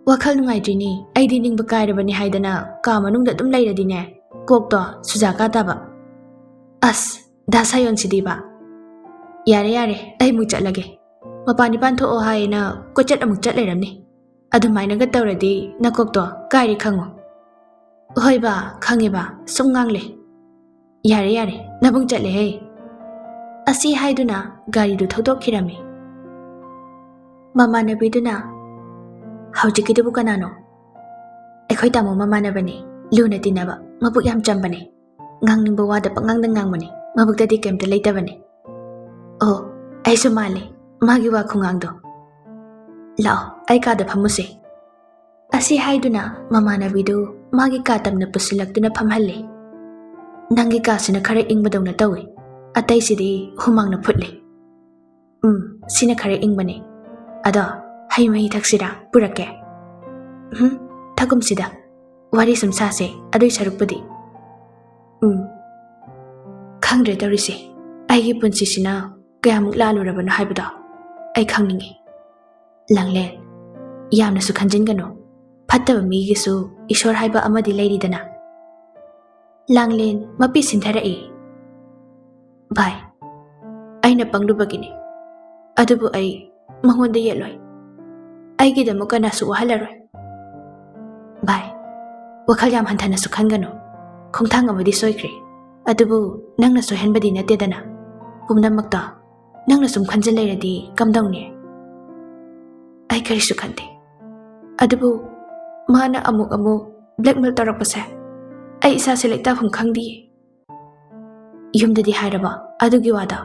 ꯋꯥꯈꯜ ꯅꯨꯡꯉꯥꯏꯇ꯭ꯔꯤꯅꯤ, ꯑꯩꯗꯤ ꯅꯤꯡꯕ ꯀꯥꯏꯔꯕꯅꯤ ꯍꯥꯏꯗꯅ ꯀꯥ ꯃꯅꯨꯡꯗ ꯑꯗꯨꯝ ꯂꯩꯔꯗꯤꯅꯦ, ꯀꯣꯛꯇꯣ ꯁꯨꯖꯥꯀꯥ ꯇꯥꯕ꯫ ꯑꯁ, ꯗꯥ ꯁꯥꯌꯣꯟꯁꯤꯗꯤꯕ꯫ ꯌꯥꯔꯦ ꯌꯥꯔꯦ, ꯑꯩ ꯑꯃꯨꯛ ꯆꯠꯂꯒꯦ꯫ ꯃꯄꯥꯟ ꯏꯄꯥꯟ ꯊꯣꯛꯑꯣ ꯍꯥꯏꯌꯦꯅ ꯀꯣꯏꯆꯠ ꯑꯃꯨꯛ ꯆꯠ ꯂꯩꯔꯝꯅꯤ꯫ ꯑꯗꯨꯃꯥꯏꯅꯒ ꯇꯧꯔꯗꯤ ꯅꯀꯣꯛꯇꯣ ꯀꯥꯏꯔꯦ ꯈꯪꯉꯣ꯫ ꯍꯣꯏ ꯕꯥ, ꯈꯪꯉꯦ ꯕꯥ, ꯁꯨꯝ ꯉꯥꯡꯂꯦ꯫ ꯌꯥꯔꯦ ꯌꯥꯔꯦ, ꯅꯕꯨꯡ ꯆꯠꯂꯦꯍꯦ꯫ ꯑꯁꯤ ꯍꯥꯏꯗꯨꯅ ꯒꯥꯔꯤꯗꯨ ꯊꯧꯗꯣꯛꯈꯤꯔꯝꯃꯤ꯫ ꯃꯃꯥꯟꯅꯕꯤꯗꯨꯅ, "ꯍꯧꯖꯤꯛꯀꯤꯗꯨꯕꯨ ꯀꯅꯥꯅꯣ?" "ꯑꯩꯈꯣꯏ ꯇꯥꯃꯣ ꯃꯃꯥꯟꯅꯕꯅꯦ, ꯂꯨꯅ ꯇꯤꯟꯅꯕ, ꯃꯕꯨꯛ ꯌꯥꯝ ꯆꯝꯕꯅꯦ꯫ ꯉꯥꯡꯅꯤꯡꯕ ꯋꯥꯗ ꯄꯪꯉꯥꯡꯗ ꯉꯥꯡꯕꯅꯦ, ꯃꯕꯨꯛꯇꯗꯤ ꯀꯩꯝꯇ ꯂꯩꯇꯕꯅꯦ꯫" "ꯑꯣ, ꯑꯩꯁꯨ ꯃꯥꯜꯂꯦ, ꯃꯥꯒꯤ ꯋꯥ ꯈꯨꯉꯥꯡꯗꯣ꯫ ꯂꯥꯛꯑꯣ, ꯑꯩ ꯀꯥꯗ ꯐꯝꯃꯨꯁꯦ꯫" ꯑꯁꯤ ꯍꯥꯏꯗꯨꯅ ꯃꯃꯥꯟꯅꯕꯤꯗꯨ ꯃꯥꯒꯤ ꯀꯥ ꯇꯝꯅ ꯄꯨꯁꯤꯜꯂꯛꯇꯨꯅ ꯐꯝꯍꯜꯂꯦ꯫ "ꯅꯪꯒꯤ ꯀꯥꯁꯤꯅ ꯈꯔ ꯏꯪꯕꯗꯧꯅ ꯇꯧꯏ, ꯑꯇꯩꯁꯤꯗꯤ ꯍꯨꯃꯥꯡꯅ ꯐꯨꯠꯂꯦ꯫" "ꯎꯝ, ꯁꯤꯅ ꯈꯔ ꯏꯪꯕꯅꯦ꯫ ꯑꯗꯣ, ꯍꯩ ꯃꯍꯤ ꯊꯛꯁꯤꯔꯥ? ꯄꯨꯔꯛꯀꯦ꯫" "ꯎꯝ, ꯊꯛꯀꯨꯝꯁꯤꯗ꯫ ꯋꯥꯔꯤ ꯁꯨꯝ ꯁꯥꯁꯦ, ꯑꯗꯨꯏ ꯁꯔꯨꯛꯄꯨꯗꯤ꯫" "ꯎꯝ, ꯈꯪꯗ꯭ꯔꯦ ꯇꯧꯔꯤꯁꯦ꯫ ꯑꯩꯒꯤ ꯄꯨꯟꯁꯤꯁꯤꯅ ꯀꯌꯥꯃꯨꯛ ꯂꯥꯜꯂꯨꯔꯕꯅꯣ ꯍꯥꯏꯕꯗꯣ ꯑꯩ ꯈꯪꯅꯤꯡꯉꯤ꯫" "ꯂꯥꯡꯂꯦꯟ, ꯌꯥꯝꯅꯁꯨ ꯈꯟꯖꯤꯟꯒꯅꯨ꯫ ꯐꯠꯇꯕ ꯃꯤꯒꯤꯁꯨ ꯏꯁꯣꯔ ꯍꯥꯏꯕ ꯑꯃꯗꯤ ꯂꯩꯔꯤꯗꯅ꯫" ꯂꯥꯡꯂꯦꯟ ꯃꯄꯤ ꯁꯤꯟꯊꯔꯛꯏ꯫ "ꯚꯥꯏ, ꯑꯩꯅ ꯄꯪꯂꯨꯕꯒꯤꯅꯤ꯫ ꯑꯗꯨꯕꯨ ꯑꯩ ꯃꯉꯣꯟꯗ ꯌꯦꯠꯂꯣꯏ꯫ ꯑꯩꯒꯤꯗꯃꯛ ꯀꯅꯥꯁꯨ ꯋꯥꯍꯜꯂꯔꯣꯏ꯫" "ꯚꯥꯏ, ꯋꯥꯈꯜ ꯌꯥꯝ ꯍꯟꯊꯅꯁꯨ ꯈꯟꯒꯅꯨ꯫ ꯈꯣꯡꯊꯥꯡ ꯑꯃꯗꯤ ꯁꯣꯏꯈ꯭ꯔꯦ꯫ ꯑꯗꯨꯕꯨ ꯅꯪꯅ ꯁꯣꯏꯍꯟꯕꯗꯤ ꯅꯠꯇꯦꯗꯅ꯫ ꯄꯨꯝꯅꯃꯛꯇꯣ ꯅꯪꯅ ꯁꯨꯝ ꯈꯟꯖꯤꯜ ꯂꯩꯔꯗꯤ ꯀꯝꯗꯧꯅꯤ?" "ꯑꯩ ꯀꯔꯤꯁꯨ ꯈꯟꯗꯦ꯫ ꯑꯗꯨꯕꯨ ꯃꯥꯅ ꯑꯃꯨꯛ ꯑꯃꯨꯛ blackmail ꯇꯧꯔꯛꯄꯁꯦ ꯑꯩ ꯏꯁꯥꯁꯦ ꯂꯩꯇꯥꯐꯝ ꯈꯪꯗꯤꯌꯦ꯫" "ꯌꯨꯝꯗꯗꯤ ꯍꯥꯏꯔꯕꯣ ꯑꯗꯨꯒꯤ ꯋꯥꯗꯣ?"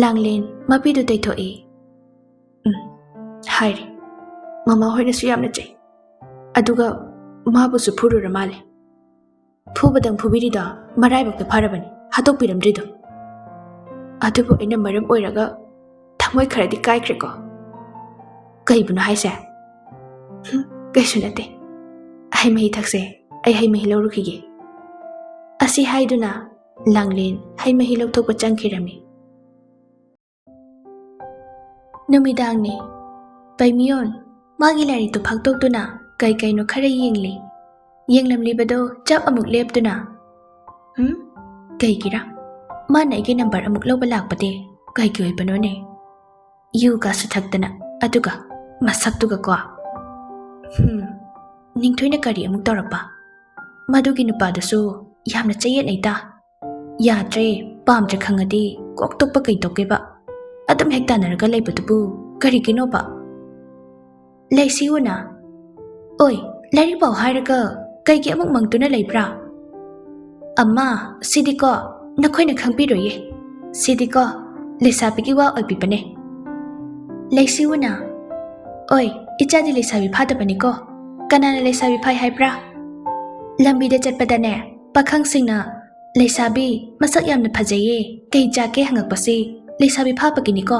ꯂꯥꯡꯂꯦꯟ ꯃꯄꯤꯗꯨ ꯇꯩꯊꯣꯛꯏ꯫ "ꯎꯝ, ꯍꯥꯏꯔꯦ꯫ ꯃꯃꯥ ꯍꯣꯏꯅꯁꯨ ꯌꯥꯝꯅ ꯆꯩ꯫ ꯑꯗꯨꯒ ꯃꯥꯕꯨꯁꯨ ꯐꯨꯔꯨꯔ ꯃꯥꯜꯂꯦ꯫ ꯐꯨꯕꯗꯪ ꯐꯨꯕꯤꯔꯤꯗꯣ ꯃꯔꯥꯏꯕꯛꯇ ꯐꯔꯕꯅꯤ, ꯍꯥꯠꯇꯣꯛꯄꯤꯔꯝꯗ꯭ꯔꯤꯗꯣ꯫ ꯑꯗꯨꯕꯨ ꯑꯩꯅ ꯃꯔꯝ ꯑꯣꯏꯔꯒ ꯊꯃꯣꯏ ꯈꯔꯗꯤ ꯀꯥꯏꯈ꯭ꯔꯦꯀꯣ꯫" "ꯀꯩꯕꯨꯅꯣ ꯍꯥꯏꯁꯦ?" "ꯍꯨꯝ, ꯀꯩꯁꯨ ꯅꯠꯇꯦ꯫ "ꯍꯩ ꯃꯍꯤ ꯊꯛꯁꯦ, ꯑꯩ ꯍꯩ ꯃꯍꯤ ꯂꯧꯔꯨꯈꯤꯒꯦ"꯫ ꯑꯁꯤ ꯍꯥꯏꯗꯨꯅ ꯂꯥꯡꯂꯦꯟ ꯍꯩ ꯃꯍꯤ ꯂꯧꯊꯣꯛꯄ ꯆꯪꯈꯤꯔꯝꯃꯤ꯫ ꯅꯨꯃꯤꯗꯥꯡꯅꯤ꯫ ꯄꯩꯃꯤꯌꯣꯟ ꯃꯥꯒꯤ ꯂꯥꯏꯔꯤꯛꯇꯨ ꯐꯥꯛꯇꯣꯛꯇꯨꯅ ꯀꯩ ꯀꯩꯅꯣ ꯈꯔ ꯌꯦꯡꯂꯤ꯫ ꯌꯦꯡꯂꯝꯂꯤꯕꯗꯣ ꯆꯞ ꯑꯃꯨꯛ ꯂꯦꯞꯇꯨꯅ, "ꯍꯨꯝ? ꯀꯩꯒꯤꯔꯥ? ꯃꯥꯅ ꯑꯩꯒꯤ ꯅꯝꯕꯔ ꯑꯃꯨꯛ ꯂꯧꯕ ꯂꯥꯛꯄꯗꯤ ꯀꯩꯒꯤ ꯑꯣꯏꯕꯅꯣꯅꯦ? ꯌꯨꯒꯁꯨ ꯊꯛꯇꯅ, ꯑꯗꯨꯒ ꯃꯁꯛꯇꯨꯒꯀꯣ꯫ ꯍꯨꯝ, ꯅꯤꯡꯊꯣꯏꯅ ꯀꯔꯤ ꯑꯃꯨꯛ ꯇꯧꯔꯛꯄ? ꯃꯗꯨꯒꯤ ꯅꯨꯄꯥꯗꯨꯁꯨ ꯌꯥꯝꯅ ꯆꯌꯦꯠꯅꯩꯗ꯫ ꯌꯥꯗ꯭ꯔꯦ, ꯄꯥꯝꯗ꯭ꯔꯦ ꯈꯪꯉꯗꯤ ꯀꯣꯛ ꯇꯣꯛꯄ ꯀꯩꯗꯧꯒꯦꯕ? ꯑꯗꯨꯝ ꯍꯦꯛ ꯇꯥꯟꯅꯔꯒ ꯂꯩꯕꯗꯨꯕꯨ ꯀꯔꯤꯒꯤꯅꯣꯕ?" ꯂꯩꯁꯤꯋꯨꯅ, "ꯑꯣꯏ, ꯂꯥꯏꯔꯤꯛ ꯄꯥꯎ ꯍꯥꯏꯔꯒ ꯀꯩꯒꯤ ꯑꯃꯨꯛ ꯃꯪꯗꯨꯅ ꯂꯩꯕ꯭ꯔꯥ?" "ꯑꯃ, ꯁꯤꯗꯤꯀꯣ, ꯅꯈꯣꯏꯅ ꯈꯪꯕꯤꯔꯣꯏꯌꯦ꯫ ꯁꯤꯗꯤꯀꯣ, ꯂꯩꯁꯥꯕꯤꯒꯤ ꯋꯥ ꯑꯣꯏꯕꯤꯕꯅꯦ"꯫ ꯂꯩꯁꯤꯋꯨꯅ, "ꯑꯣꯏ, ꯏꯆꯥꯗꯤ ꯂꯩꯁꯥꯕꯤ ꯐꯥꯗꯕꯅꯤꯀꯣ꯫ ꯀꯅꯥꯅ ꯂꯩꯁꯥꯕꯤ ꯐꯥꯏ ꯍꯥꯏꯕ꯭ꯔꯥ? ꯂꯝꯕꯤꯗ ꯆꯠꯄꯗꯅꯦ, ꯄꯥꯈꯪꯁꯤꯡꯅ 'ꯂꯩꯁꯥꯕꯤ, ꯃꯁꯛ ꯌꯥꯝꯅ ꯐꯖꯩꯌꯦ, ꯀꯩ ꯆꯥꯒꯦ?' ꯍꯪꯉꯛꯄꯁꯤ ꯂꯩꯁꯥꯕꯤ ꯐꯥꯕꯒꯤꯅꯤꯀꯣ꯫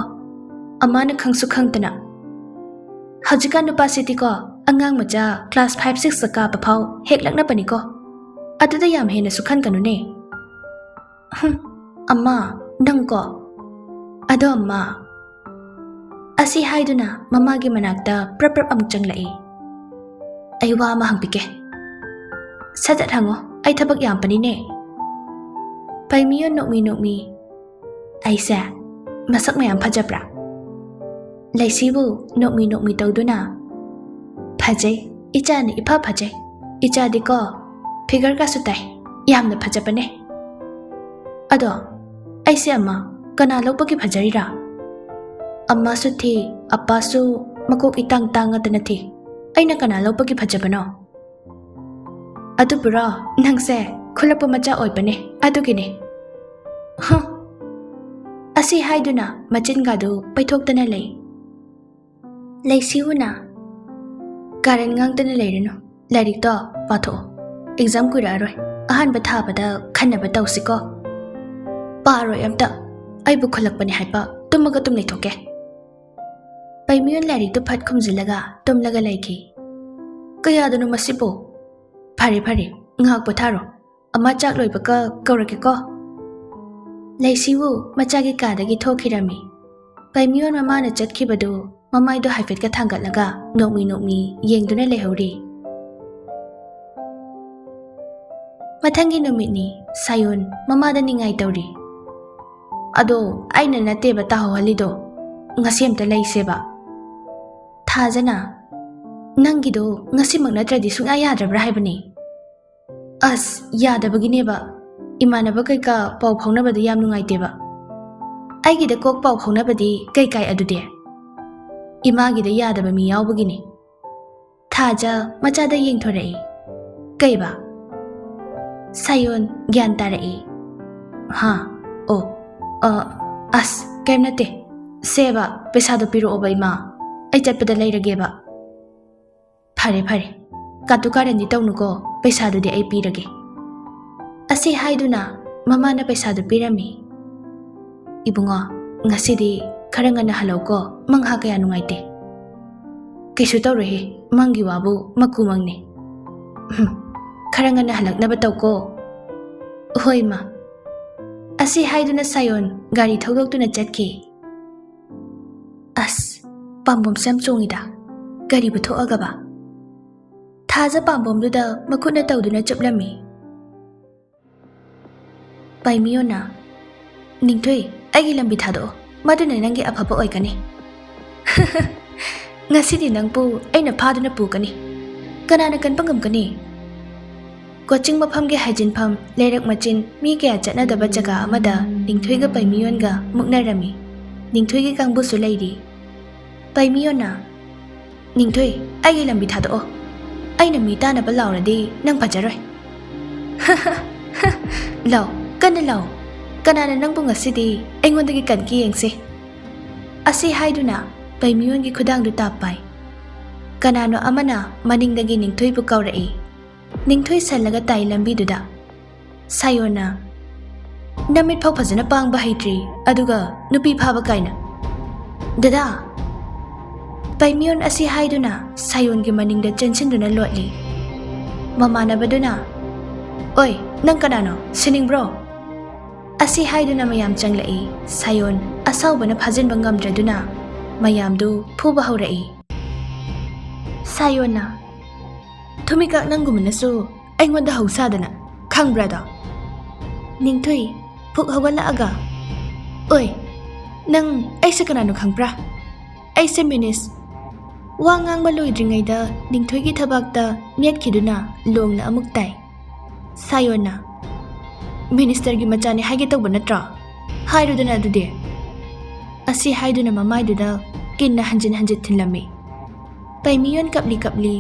ꯑꯃꯅ ꯈꯪꯁꯨ ꯈꯪꯗꯅ꯫ ꯍꯧꯖꯤꯛꯀꯥꯟ ꯅꯨꯄꯥꯁꯤꯗꯤꯀꯣ, ꯑꯉꯥꯡ ꯃꯆꯥ class five six ꯀꯥꯕ ꯐꯥꯎ ꯍꯦꯛ ꯂꯛꯅꯕꯅꯤꯀꯣ꯫ ꯑꯗꯨꯗ ꯌꯥꯝ ꯍꯦꯟꯅꯁꯨ ꯈꯟꯒꯅꯨꯅꯦ"꯫ "ꯍꯨꯝ, ꯑꯃ, ꯅꯪꯀꯣ꯫ ꯑꯗꯣ ꯑꯃ"꯫ ꯑꯁꯤ ꯍꯥꯏꯗꯨꯅ ꯃꯃꯥꯒꯤ ꯃꯅꯥꯛꯇ ꯄ꯭ꯔꯞ ꯄ꯭ꯔꯞ ꯑꯃꯨꯛ ꯆꯪꯂꯛꯏ꯫ "ꯑꯩ ꯋꯥ ꯑꯃ ꯍꯪꯕꯤꯒꯦ"꯫ "ꯁꯠ ꯁꯠ ꯍꯪꯉꯣ, ꯑꯩ ꯊꯕꯛ ꯌꯥꯝꯕꯅꯤꯅꯦ"꯫ ꯄꯩꯃꯤꯌꯣꯟ ꯅꯣꯛꯃꯤ ꯅꯣꯛꯃꯤ, "ꯑꯩꯁꯦ ꯃꯁꯛ ꯃꯌꯥꯝ ꯐꯖꯕ꯭ꯔꯥ?" ꯂꯩꯁꯤꯕꯨ ꯅꯣꯛꯃꯤ ꯅꯣꯛꯃꯤ ꯇꯧꯗꯨꯅ, "ꯐꯖꯩ, ꯏꯆꯥꯅ ꯏꯐ ꯐꯖꯩ꯫ ꯏꯆꯥꯗꯤꯀꯣ, figure ꯀꯁꯨ ꯇꯥꯏ, ꯌꯥꯝꯅ ꯐꯖꯕꯅꯦ"꯫ "ꯑꯗꯣ ꯑꯩꯁꯦ ꯑꯃ ꯀꯅꯥ ꯂꯧꯕꯒꯤ ꯐꯖꯔꯤꯔꯥ? ꯑꯃꯁꯨ ꯊꯤ, ꯑꯄꯥꯁꯨ ꯃꯀꯣꯛ ꯏꯇꯥꯡ ꯇꯥꯡꯉꯗꯅ ꯊꯤ꯫ ꯑꯩꯅ ꯀꯅꯥ ꯂꯧꯕꯒꯤ ꯐꯖꯕꯅꯣ?" "ꯑꯗꯨꯕꯨꯔꯣ, ꯅꯪꯁꯦ ꯈꯨꯂꯛꯄ ꯃꯆꯥ ꯑꯣꯏꯕꯅꯦ, ꯑꯗꯨꯒꯤꯅꯦ"꯫ "ꯍ"꯫ ꯑꯁꯤ ꯍꯥꯏꯗꯨꯅ ꯃꯆꯤꯟꯒꯗꯨ ꯄꯩꯊꯣꯛꯇꯅ ꯂꯩ꯫ ꯂꯩꯁꯤꯎꯅ, "ꯀꯥꯔꯟ ꯉꯥꯡꯗꯅ ꯂꯩꯔꯅꯨ, ꯂꯥꯏꯔꯤꯛꯇꯣ ꯄꯥꯊꯣꯛꯑꯣ꯫ Exam ꯀꯨꯏꯔꯛꯑꯔꯣꯏ, ꯑꯍꯥꯟꯕ ꯊꯥꯕꯗ ꯈꯟꯅꯕ ꯇꯧꯁꯤꯀꯣ꯫ ꯄꯥꯔꯣꯏ ꯑꯝꯇ, ꯑꯩꯕꯨ ꯈꯨꯂꯛꯄꯅꯦ ꯍꯥꯏꯕ, ꯇꯨꯝꯃꯒ ꯑꯗꯨꯝ ꯂꯩꯊꯣꯛꯀꯦ"꯫ ꯄꯩꯃꯌꯨꯟ ꯂꯥꯏꯔꯤꯛꯇꯨ ꯐꯠ ꯈꯨꯝꯖꯤꯜꯂꯒ ꯇꯨꯝꯂꯒ ꯂꯩꯈꯤ꯫ "ꯀꯌꯥꯗꯅꯣ ꯃꯁꯤꯕꯨ? "ꯐꯔꯦ, ꯐꯔꯦ, ꯉꯥꯏꯍꯥꯛ ꯄꯣꯊꯥꯔꯣ꯫ ꯑꯃ ꯆꯥꯛ ꯂꯣꯏꯕꯒ ꯀꯧꯔꯛꯀꯦꯀꯣ꯫" ꯂꯩꯁꯤꯋꯨ ꯃꯆꯥꯒꯤ ꯀꯥꯗꯒꯤ ꯊꯣꯛꯈꯤꯔꯝꯃꯤ꯫ ꯄꯥꯏꯃꯤꯌꯣꯟ ꯃꯃꯥꯅ ꯆꯠꯈꯤꯕꯗꯨ ꯃꯃꯥꯏꯗꯣ ꯍꯥꯏꯐꯦꯠꯀ ꯊꯥꯡꯒꯠꯂꯒ ꯅꯣꯛꯃꯤ ꯅꯣꯛꯃꯤ ꯌꯦꯡꯗꯨꯅ ꯂꯩꯍꯧꯔꯤ꯫ ꯃꯊꯪꯒꯤ ꯅꯨꯃꯤꯠꯅꯤ꯫ ꯁꯥꯌꯣꯟ ꯃꯃꯥꯗ ꯅꯤꯡꯉꯥꯏ ꯇꯧꯔꯤ꯫ "ꯑꯗꯣ ꯑꯩꯅ ꯅꯠꯇꯦꯕ ꯇꯥꯍꯧꯍꯜꯂꯤꯗꯣ, ꯉꯁꯤ ꯑꯝꯇ ꯂꯩꯁꯦꯕ꯫" ꯊꯥꯖꯅ, "ꯅꯪꯒꯤꯗꯣ ꯉꯁꯤꯃꯛ ꯅꯠꯇ꯭ꯔꯗꯤ ꯁꯨꯡꯌꯥ ꯌꯥꯗ꯭ꯔꯕ꯭ꯔꯥ ꯍꯥꯏꯕꯅꯤ꯫" "ꯑꯁ, ꯌꯥꯗꯕꯒꯤꯅꯦꯕ꯫ ꯏꯃꯥꯟꯅꯕ ꯀꯩꯀꯥ ꯄꯥꯎ ꯐꯥꯎꯅꯕꯗ ꯌꯥꯝ ꯅꯨꯡꯉꯥꯏꯇꯦꯕ꯫" "ꯑꯩꯒꯤꯗ ꯀꯣꯛ ꯄꯥꯎ ꯐꯥꯎꯅꯕꯗꯤ ꯀꯩ ꯀꯥꯏ ꯑꯗꯨꯗꯤ? ꯏꯃꯥꯒꯤꯗ ꯌꯥꯗꯕ ꯃꯤ ꯌꯥꯎꯕꯒꯤꯅꯤ꯫" ꯊꯥꯖ ꯃꯆꯥꯗ ꯌꯦꯡꯊꯣꯔꯛꯏ꯫ "ꯀꯩꯕ?" ꯁꯥꯌꯣꯟ ꯒ꯭ꯌꯥꯟ ꯇꯥꯔꯛꯏ꯫ "ꯍꯥ, ꯑꯣ, ꯑ, ꯑꯁ, ꯀꯩꯝ ꯅꯠꯇꯦ꯫ ꯁꯦꯕ, ꯄꯩꯁꯥꯗꯣ ꯄꯤꯔꯛꯑꯣꯕ ꯏꯃꯥ, ꯑꯩ ꯆꯠꯄꯗ ꯂꯩꯔꯒꯦꯕ꯫" "ꯐꯔꯦ, ꯐꯔꯦ, ꯀꯥꯇꯨ ꯀꯥꯔꯟꯗꯤ ꯇꯧꯅꯨꯀꯣ, ꯄꯩꯁꯥꯗꯨꯗꯤ ꯑꯩ ꯄꯤꯔꯒꯦ꯫" ꯑꯁꯤ ꯍꯥꯏꯗꯨꯅ ꯃꯃꯥꯅ ꯄꯩꯁꯥꯗꯨ ꯄꯤꯔꯝꯃꯤ꯫ "ꯏꯕꯨꯡꯉꯣ, ꯉꯁꯤꯗꯤ ꯈꯔ ꯉꯟꯅ ꯍꯜꯂꯧꯀꯣ, ꯃꯪꯍꯥ ꯀꯌꯥ ꯅꯨꯡꯉꯥꯏꯇꯦ꯫" "ꯀꯩꯁꯨ ꯇꯧꯔꯣꯏꯍꯦ, ꯃꯪꯒꯤ ꯋꯥꯕꯨ ꯃꯀꯨ ꯃꯪꯅꯦ꯫" "ꯎꯝ, ꯈꯔ ꯉꯟꯅ ꯍꯜꯂꯛꯅꯕ ꯇꯧꯀꯣ꯫" "ꯍꯣꯏ, ꯏꯃꯥ꯫" ꯑꯁꯤ ꯍꯥꯏꯗꯨꯅ ꯁꯥꯌꯣꯟ ꯒꯥꯔꯤ ꯊꯧꯗꯣꯛꯇꯨꯅ ꯆꯠꯈꯤ꯫ "ꯑꯁ, ꯄꯥꯝꯕꯣꯝꯁꯦ ꯌꯥꯝ ꯆꯣꯡꯉꯤꯗ, ꯒꯥꯔꯤꯕꯨ ꯊꯣꯛꯑꯒꯕ?" ꯊꯥꯖ ꯄꯥꯝꯕꯣꯝꯗꯨꯗ ꯃꯈꯨꯠꯅ ꯇꯧꯗꯨꯅ ꯆꯨꯞꯂꯝꯃꯤ꯫ ꯄꯥꯏꯃꯤꯌꯣꯅ, "ꯅꯤꯡꯊꯣꯏ, ꯑꯩꯒꯤ ꯂꯝꯕꯤ ꯊꯥꯗꯣꯛꯑꯣ, ꯃꯗꯨꯅ ꯅꯪꯒꯤ ꯑꯐꯕ ꯑꯣꯏꯒꯅꯤ꯫" "ꯉꯁꯤꯗꯤ ꯅꯪꯕꯨ ꯑꯩꯅ ꯐꯥꯗꯨꯅ ꯄꯨꯒꯅꯤ꯫ ꯀꯅꯥꯅ ꯀꯟꯕ ꯉꯝꯒꯅꯤ?" ꯀꯣꯆꯤꯡ ꯃꯐꯝꯒꯤ ꯍꯥꯏꯖꯤꯟꯐꯝ, ꯂꯩꯔꯛ ꯃꯆꯤꯟ, ꯃꯤ ꯀꯌꯥ ꯆꯠꯅꯗꯕ ꯖꯒꯥ ꯑꯃꯗ ꯅꯤꯡꯊꯣꯏꯒ ꯄꯥꯏꯃꯤꯌꯣꯟꯒ ꯃꯨꯛꯅꯔꯝꯃꯤ꯫ ꯅꯤꯡꯊꯣꯏꯒꯤ ꯀꯥꯡꯕꯨꯁꯨ ꯂꯩꯔꯤ꯫ ꯄꯥꯏꯃꯤꯌꯣꯟꯅ, "ꯅꯤꯡꯊꯣꯏ, ꯑꯩꯒꯤ ꯂꯝꯕꯤ ꯊꯥꯗꯣꯛꯑꯣ꯫ ꯑꯩꯅ ꯃꯤ ꯇꯥꯅꯕ ꯂꯥꯎꯔꯗꯤ ꯅꯪ ꯐꯖꯔꯣꯏ꯫" "ꯂꯥꯎ, ꯀꯟꯅ ꯂꯥꯎ꯫ ꯀꯅꯥꯅ ꯅꯪꯕꯨ ꯉꯁꯤꯗꯤ ꯑꯩꯉꯣꯟꯗꯒꯤ ꯀꯟꯒꯦ ꯌꯦꯡꯁꯦ꯫" ꯑꯁꯤ ꯍꯥꯏꯗꯨꯅ ꯄꯥꯏꯃꯤꯌꯣꯟꯒꯤ ꯈꯨꯗꯥꯡꯗꯨ ꯇꯥꯞ ꯄꯥꯏ꯫ ꯀꯅꯥꯅꯣ ꯑꯃꯅ ꯃꯅꯤꯡꯗꯒꯤ ꯅꯤꯡꯊꯣꯏꯕꯨ ꯀꯧꯔꯛꯏ꯫ ꯅꯤꯡꯊꯣꯏ ꯁꯜꯂꯒ ꯇꯥꯏ ꯂꯝꯕꯤꯗꯨꯗ꯫ ꯁꯥꯌꯣꯟꯅ, "ꯅꯃꯤꯠ ꯐꯥꯎ ꯐꯖꯅ ꯄꯥꯡꯕ ꯍꯩꯇ꯭ꯔꯤ, ꯑꯗꯨꯒ ꯅꯨꯄꯤ ꯐꯥꯕ ꯀꯥꯏꯅ꯫ ꯗꯗꯥ!" ꯄꯥꯏꯃꯤꯌꯣꯟ ꯑꯁꯤ ꯍꯥꯏꯗꯨꯅ ꯁꯥꯌꯣꯟꯒꯤ ꯃꯅꯤꯡꯗ ꯆꯦꯟꯁꯤꯟꯗꯨꯅ ꯂꯣꯠꯂꯤ꯫ ꯃꯃꯥꯟꯅꯕꯗꯨꯅ, "ꯑꯣꯏ, ꯅꯪ ꯀꯅꯥꯅꯣ? ꯁꯤꯅꯤꯡꯕ꯭ꯔꯣ?" ꯑꯁꯤ ꯍꯥꯏꯗꯨꯅ ꯃꯌꯥꯝ ꯆꯪꯂꯛꯏ꯫ ꯁꯥꯌꯣꯟ ꯑꯁꯥꯎꯕꯅ ꯐꯥꯖꯤꯟꯕ ꯉꯝꯗ꯭ꯔꯗꯨꯅ ꯃꯌꯥꯝꯗꯨ ꯐꯨꯕ ꯍꯧꯔꯛꯏ꯫ ꯁꯥꯌꯣꯟꯅ, "ꯊꯨꯃꯤꯀꯥ, ꯅꯪꯒꯨꯝꯕꯅꯁꯨ ꯑꯩꯉꯣꯟꯗ ꯍꯧꯁꯥꯗꯅ, ꯈꯪꯕ꯭ꯔꯥꯗꯣ?" ꯅꯤꯡꯊꯣꯏ ꯐꯨꯛ ꯍꯧꯒꯠꯂꯛꯑꯒ, "ꯑꯣꯏ, ꯅꯪ ꯑꯩꯁꯦ ꯀꯅꯥꯅꯣ ꯈꯪꯕ꯭ꯔꯥ? ꯑꯩꯁꯦ ꯃꯤꯅꯤꯁ꯫" ꯋꯥ ꯉꯥꯡꯕ ꯂꯣꯏꯗ꯭ꯔꯤꯉꯩꯗ ꯅꯤꯡꯊꯣꯏꯒꯤ ꯊꯕꯥꯛꯇ ꯅꯦꯠꯈꯤꯗꯨꯅ ꯂꯣꯡꯅ ꯑꯃꯨꯛ ꯇꯥꯏ꯫ ꯁꯥꯌꯣꯟꯅ, "ꯃꯤꯅꯤꯁꯇꯔꯒꯤ ꯃꯆꯥꯅꯤ ꯍꯥꯏꯒꯦ ꯇꯧꯕ ꯅꯠꯇ꯭ꯔꯣ? ꯍꯥꯏꯔꯨꯗꯅ ꯑꯗꯨꯗꯤ꯫" ꯑꯁꯤ ꯍꯥꯏꯗꯨꯅ ꯃꯃꯥꯏꯗꯨꯗ ꯀꯤꯟꯅ ꯍꯟꯖꯤꯟ ꯍꯟꯖꯤꯟ ꯊꯤꯜꯂꯝꯃꯤ꯫ ꯄꯩꯃꯤꯌꯣꯟ ꯀꯞꯂꯤ ꯀꯞꯂꯤ,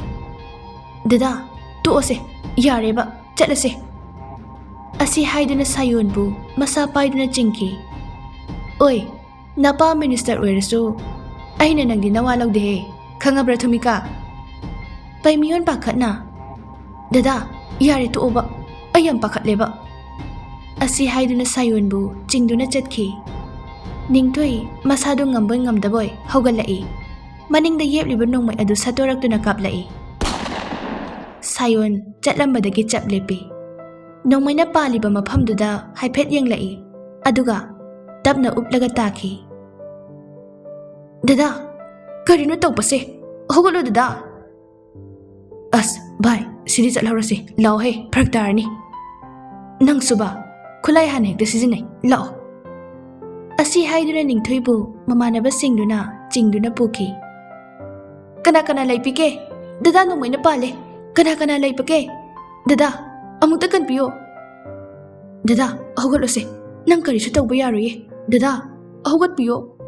"ꯗꯗꯥ, ꯇꯣꯛꯑꯁꯦ, ꯌꯥꯔꯦꯕ, ꯆꯠꯂꯁꯦ꯫" ꯑꯁꯤ ꯍꯥꯏꯗꯨꯅ ꯁꯥꯌꯣꯟꯕꯨ ꯃꯁꯥ ꯄꯥꯏꯗꯨꯅ ꯆꯤꯡꯈꯤ꯫ "ꯑꯣꯏ, ꯅꯄꯥ ꯃꯤꯅꯤꯁꯇꯔ ꯑꯣꯏꯔꯁꯨ ꯑꯩꯅ ꯅꯪꯗꯤ ꯅꯋꯥ ꯂꯧꯗꯦꯍꯦ, ꯈꯪꯉꯕ꯭ꯔꯥ ꯊꯨꯃꯤꯀꯥ?" ꯄꯩꯃꯤꯌꯣꯟ ꯄꯥꯈꯠꯅ, "ꯗꯗꯥ, ꯌꯥꯔꯦ ꯇꯣꯛꯑꯣꯕ, ꯑꯩ ꯌꯥꯝ ꯄꯥꯈꯠꯂꯦꯕ꯫" ꯑꯁꯤ ꯍꯥꯏꯗꯨꯅ ꯁꯥꯌꯣꯟꯕꯨ ꯆꯤꯡꯗꯨꯅ ꯆꯠꯈꯤ꯫ ꯅꯤꯡꯊꯣꯏ ꯃꯁꯥꯗꯨ ꯉꯝꯕꯣꯏ ꯉꯝꯗꯕꯣꯏ ꯍꯧꯒꯠꯂꯛꯏ꯫ ꯃꯅꯤꯡꯗ ꯌꯦꯞꯂꯤꯕ ꯅꯣꯡꯃꯩ ꯑꯗꯨ ꯁꯠꯇꯣꯔꯛꯇꯨꯅ ꯀꯥꯞꯂꯛꯏ꯫ ꯁꯥꯌꯣꯟ ꯆꯠꯂꯝꯕꯗꯒꯤ ꯆꯞ ꯂꯦꯞꯄꯤ꯫ ꯅꯣꯡꯃꯩꯅ ꯄꯥꯜꯂꯤꯕ ꯃꯐꯝꯗꯨꯗ ꯍꯥꯏꯐꯦꯠ ꯌꯦꯡꯂꯛꯏ, ꯑꯗꯨꯒ ꯇꯞꯅ ꯎꯞꯂꯒ ꯇꯥꯈꯤ꯫ "ꯗꯗꯥ, ꯀꯔꯤꯅꯣ ꯇꯧꯕꯁꯦ? ꯍꯧꯒꯠꯂꯣ ꯗꯗꯥ!" "ꯑꯁ ꯚꯥꯏ, ꯁꯤꯗꯤ ꯆꯠꯍꯧꯔꯁꯤ, ꯂꯥꯛꯑꯣꯍꯦ, ꯐꯔꯛ ꯇꯥꯔꯅꯤ꯫ ꯅꯪꯁꯨꯕ, ꯈꯨꯠꯂꯥꯏ ꯍꯥꯟꯅ ꯍꯦꯛꯇ ꯁꯤꯖꯤꯟꯅꯩ, ꯂꯥꯛꯑꯣ꯫" ꯑꯁꯤ ꯍꯥꯏꯗꯨꯅ ꯅꯤꯡꯊꯣꯏꯕꯨ ꯃꯃꯥꯟꯅꯕꯁꯤꯡꯗꯨꯅ ꯆꯤꯡꯗꯨꯅ ꯄꯨꯈꯤ꯫ "ꯀꯅꯥ ꯀꯅꯥ ꯂꯩꯕꯤꯒꯦ? ꯗꯗꯥ, ꯅꯣꯡꯃꯩꯅ ꯄꯥꯜꯂꯦ꯫ ꯀꯅꯥ ꯀꯅꯥ ꯂꯩꯕꯒꯦ? ꯗꯗꯥ, ꯑꯃꯨꯛꯇ ꯀꯟꯕꯤꯌꯣ꯫" "ꯗꯗꯥ, ꯍꯧꯒꯠꯂꯣꯁꯦ꯫ ꯅꯪ ꯀꯔꯤꯁꯨ ꯇꯧꯕ ꯌꯥꯔꯣꯏꯌꯦ꯫ ꯗꯗꯥ, ꯍꯧꯒꯠꯄꯤꯌꯣ꯫"